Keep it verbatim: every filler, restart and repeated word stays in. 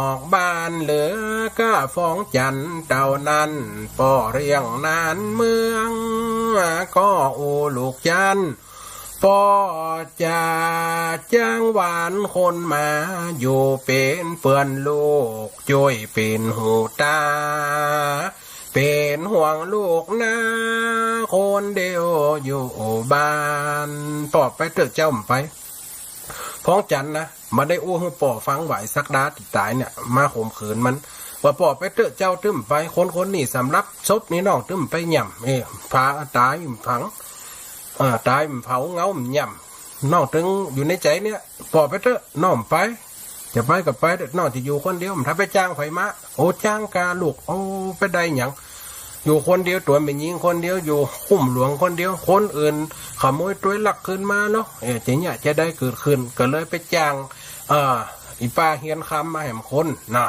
อกบ้านเหลือก้าฟองจันทร์เต้านั้น ป้อเลี้ยงหนานเมือง ก็อู้ลูกจันทร์ ป้อจะจ้างหวานคนมา อยู่เป๋นเปื้อนลูก จ้วยเป๋นหูต๋า เป๋นห่วงลูกนา คนเดียวอยู่บ้าน ป้อไปเต๊อะเจ้า บ่ไป ฟองจันทร์นะ บ่ได้อู้หื้อป้อฟัง ว่าไอ้ศักดาตี้ต๋ายเนี่ย มาข่มขืนมัน ว่าป้อไปเต๊อะเจ้า ตึงบ่ไป คนคนนี้สำหรับศพนี่น้องตึงบ่ไปย่ำ เออ ผาต๋ายบ่ฝัง เออ ต๋ายบ่เผา เหงาบ่ย่ำ น้องตึงอยู่ในใจ๋เนี่ย ป้อไปเต๊อะ น้องบ่ไป จะไปก็ไปเต๊อะ น้องจะอยู่คนเดียว บ่ต้องไปจ้างใผมา โอ้ จ้างกาลูก โอ้ ไปได้หยัง อยู่คนเดียว ตั๋วแม่ญิงคนเดียว อยู่คุ้มหลวงคนเดียว คนอื่นขโมยตวยลักคืนมาเนาะ เออ จะเนี่ยจะได้เกิดขึ้น ก็เลยไปจ้าง เอ่อ อีป้าเฮียนคำมาแหมคนน่ะ